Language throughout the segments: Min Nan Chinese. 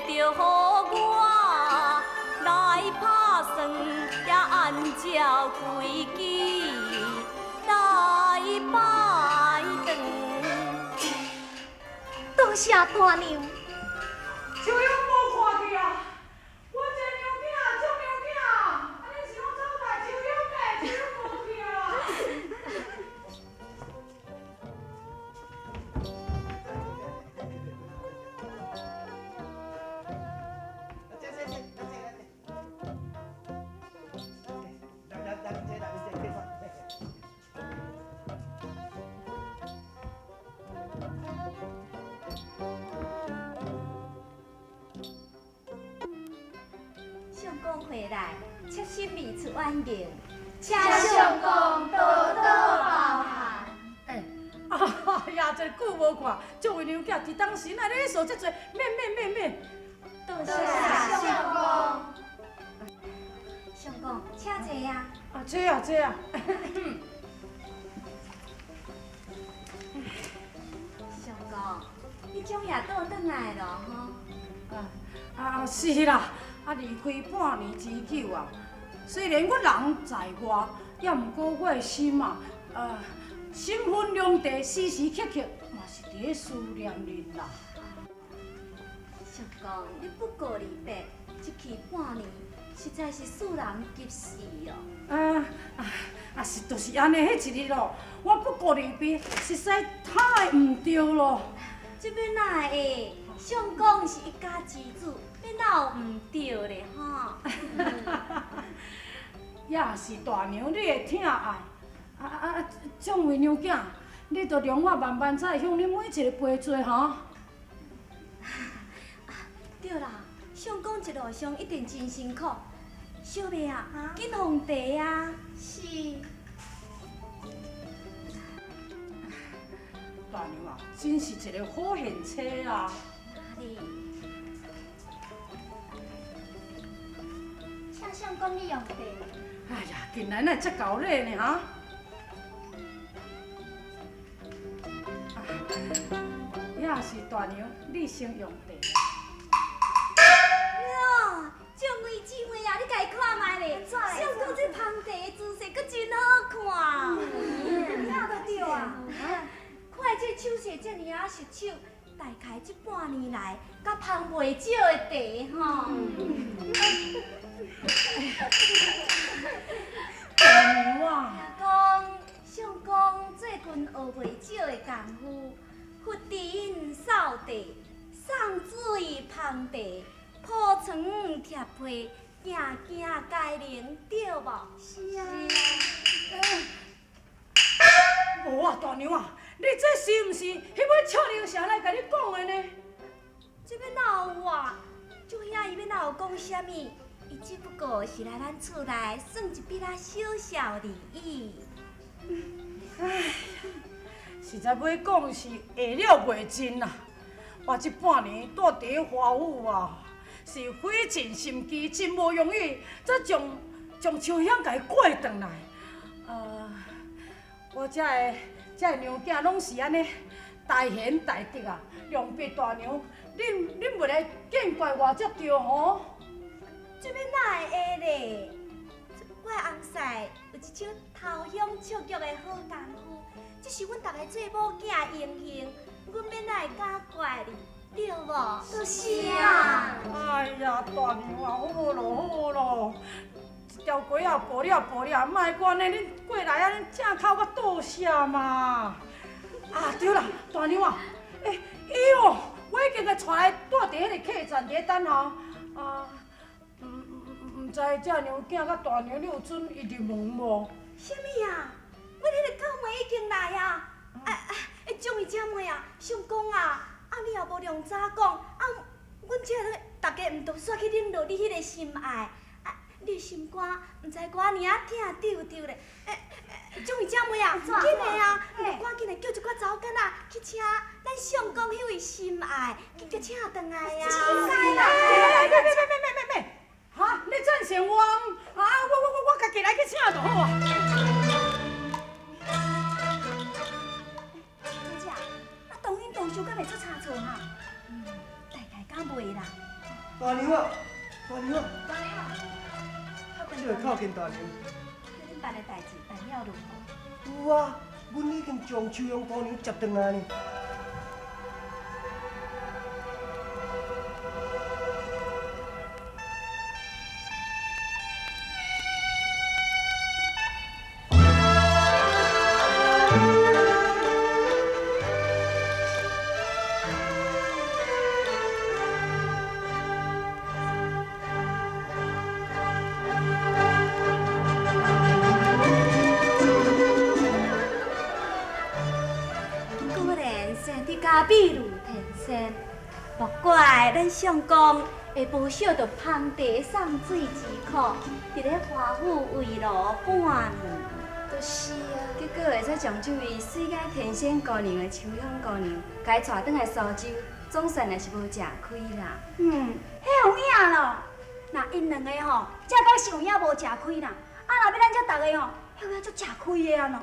着我來拍算，也按照規矩來拜堂。多謝大娘。秋勇無看去啊！我這娘囝，這娘囝，啊你是講走大秋勇呢？秋勇無去啊！相公回來，切心未出遠迎，請相公多多包涵。欸，啊呀，這久無看，這位娘囝佇當時哪咧說這濟，免免免免。多謝相公。相公，請坐啊。啊，坐啊坐啊。相公，你終也倒轉來咯吼？啊是啦，啊離開半年之久啊，雖然我人在外，也毋過我的心啊，心分兩地，時時刻刻嘛是佇咧思念恁啦。相公，你不告而別，一去半年，實在是使人急死哦。啊是，就是按呢，彼一日咯，我不告而別，實在太毋對咯。這欲哪會？相公是一家之主，欲哪有毋對咧吼？也是大娘你的疼愛，啊！這位娘囝，你著容我慢慢再向恁每一個賠罪吼。對啦，相公一路上一定真辛苦，小妹啊，緊奉茶啊。是。大娘啊，真是一個好賢妻啊！哪裡？請相公你用茶。哎呀，近來哪會遮厚禮呢？哈！也是大娘，你先用茶。喲，這位姊妹啊，你家看覓咧？相公這捧茶的姿勢，閣真好看。哪都對啊！看這手勢這爾仔熟手，大概這半年來，閣捧袂少的茶吼。大娘啊！聽講相公最近學袂少的功夫，拂塵掃地、送水捧茶、鋪床貼被，件件皆靈，對無？是啊。無啊，大娘啊，你這是毋是彼尾笑玲啥來共你講的呢？這欲哪有啊？舅兄伊欲哪有講啥物？伊只不過是來咱厝內算一筆仔小小而已。哎呀，實在欲講是下了袂盡啊！我這半年蹛佇華府啊，是費盡心機，真無容易，才將秋香共伊過轉來。我這个娘囝攏是按呢大賢大德啊，良弼大娘，恁袂來見怪我才對吼。這欲哪會會咧？我的翁婿有一手偷香笑腳的好功夫，這是阮逐家做某囝的榮幸，阮欲哪會敢怪你，對無？就是啊。哎呀，大娘啊，好咯好咯，一條雞仔薄了薄了，莫閣按呢，恁過來按呢正口閣倒寫嘛。啊對啦，大娘啊，欸，伊哦，我已經共帶來蹛佇彼个客棧佇咧等候，啊。毋知這娘囝佮大娘，你有准伊入門無？啥物啊？阮彼個狗妹已經來啊！啊，眾位姐妹啊，相公啊，啊你也無量早講，啊，阮這逐家毋都煞去聯絡你彼個心愛，啊，你的心肝毋知偌爾仔疼丟丟咧。欸，眾位姐妹啊，緊的啊，你趕緊的叫一寡查某囡仔去請咱相公彼位心愛，緊閣請轉來啊！來來來，免免免免免。哈！你贊成我？啊！我家己來去請就好啊。小姐，啊，當因當小敢會出差錯哈？大概敢袂啦。大娘啊，大娘啊，大娘，这个靠近大娘。恁办的代志办了如何？有啊，阮已经将秋香姑娘接转来呢。莫怪咱相公会无受著芳茶送水之苦，伫咧华府慰劳半年。就是啊，结果会使将这位水甲天仙姑娘的秋香姑娘，共伊带转来苏州，总算也是无食亏啦。嗯，彼有影咯。若𪜶两个吼，食到是有影无食亏啦。啊，若欲咱遮逐个吼，彼有影足食亏的啊喏。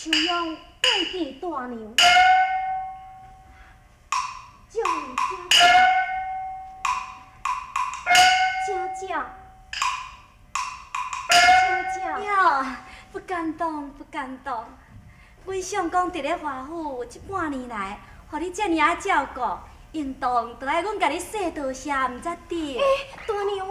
秋香对见大娘，将姐姐，姐姐，哟，不敢当，不敢当。阮相公伫咧华府这半年来，予你遮尔仔照顾，应当就爱阮共你说多谢，毋才对。欸，大娘。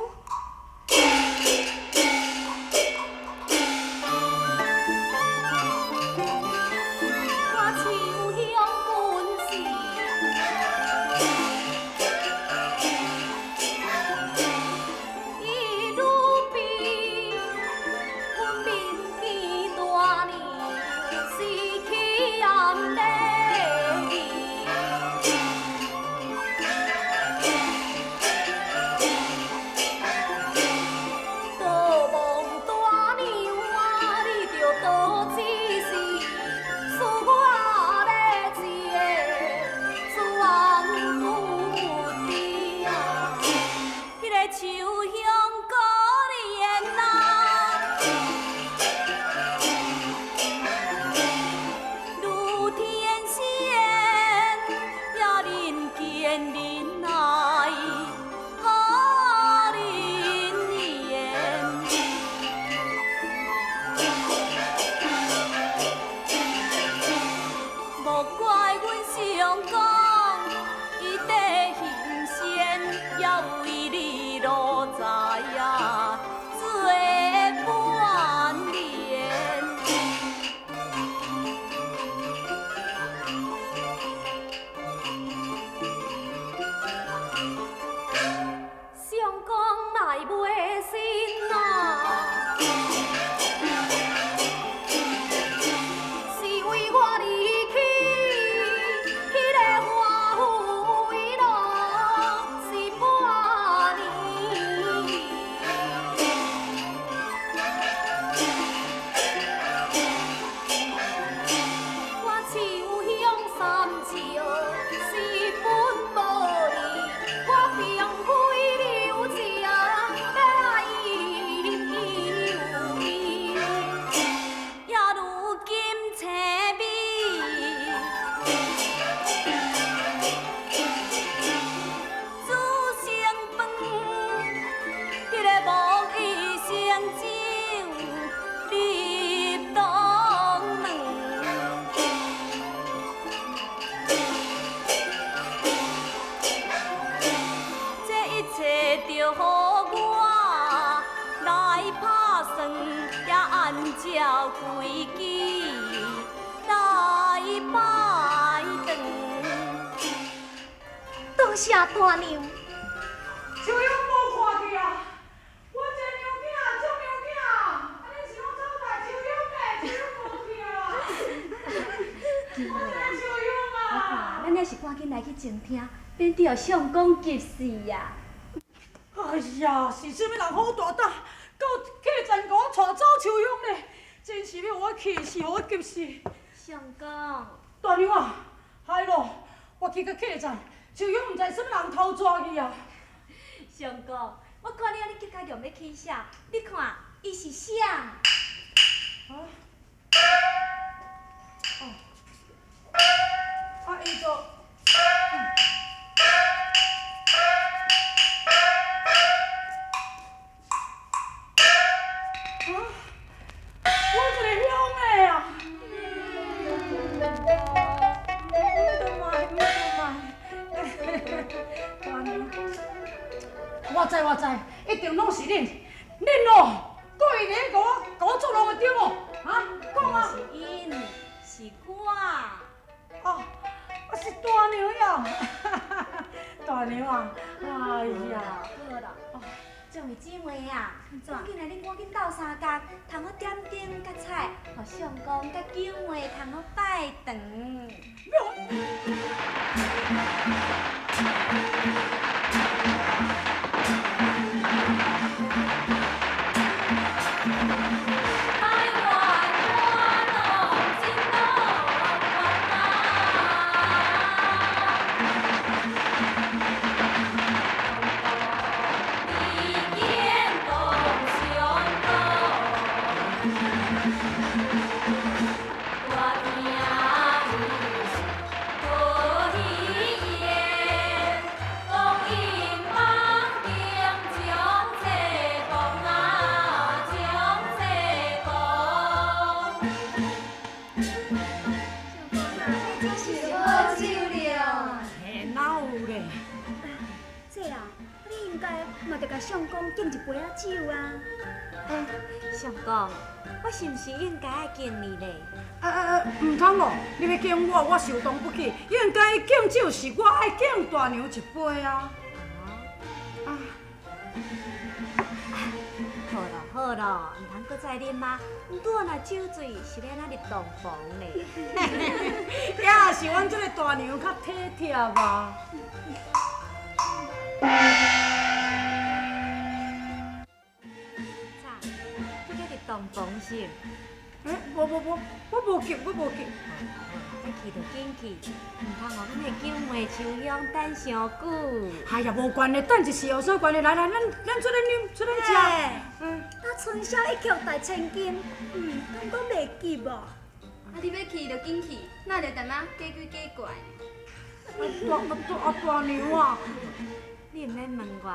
多谢大娘。秋香无看去啊！我这娘囝，这娘囝，啊，恁是拢走带秋香的，秋香无去啊！我这秋香啊！咱还是赶紧来去前厅，免得予相公急死啊！哎呀，是啥物人好大胆，到客栈予我带走秋香咧？真是欲予我气死，予我急死！相公，大娘啊，害咯，我去到客栈。秋香毋知啥物人偷抓去啊！相公，我看你按呢急甲用欲起写，你看伊是谁？啊？哦，啊，我知我知，一定攏是恁，恁哦，故意咧共我共我作弄的對無？哈，講啊！是𪜶，是我。哦，啊是大娘呀，大娘啊，哎呀，好啦，眾位姊妹啊，今日恁趕緊鬥相共，通好點燈佮菜，予相公佮九妹通好拜堂。是好酒了。嘿，哪有咧？这啊，你應該嘛著共相公敬一杯仔酒啊。欸，相公，我是毋是應該愛敬你咧？啊啊啊！毋通哦！你欲敬我，我受當不起。應該敬酒是我愛敬大娘一杯啊！啊！好咯好咯，毋通閣再啉啊！毋過若酒醉是欲按怎入洞房咧？也是阮這个大娘較體貼啊！啥？你欲入洞房是？欸，無無無，我無急，我無急。愛去就緊去，毋通予阮的九妹秋香等傷久。哎呀，無關係，等一時有啥關係？來來，咱出來啉，出來食。嗯。那春宵一刻值千金，敢講袂急啊？啊，你欲去就緊去，哪會踮仔假鬼假怪？啊大啊大娘啊！你毋免問我，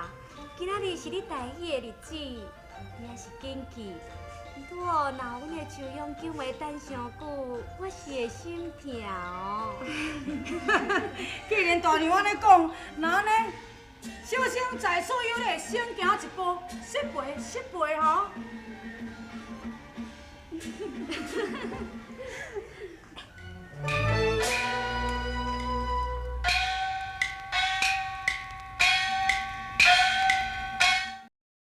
今仔日是你大喜的日子，你還是緊去。毋過若予阮的秋香九妹等傷久，我是會心疼哦。既然大娘按呢講，那按呢，小生在此有禮，先行一步，失陪失陪吼。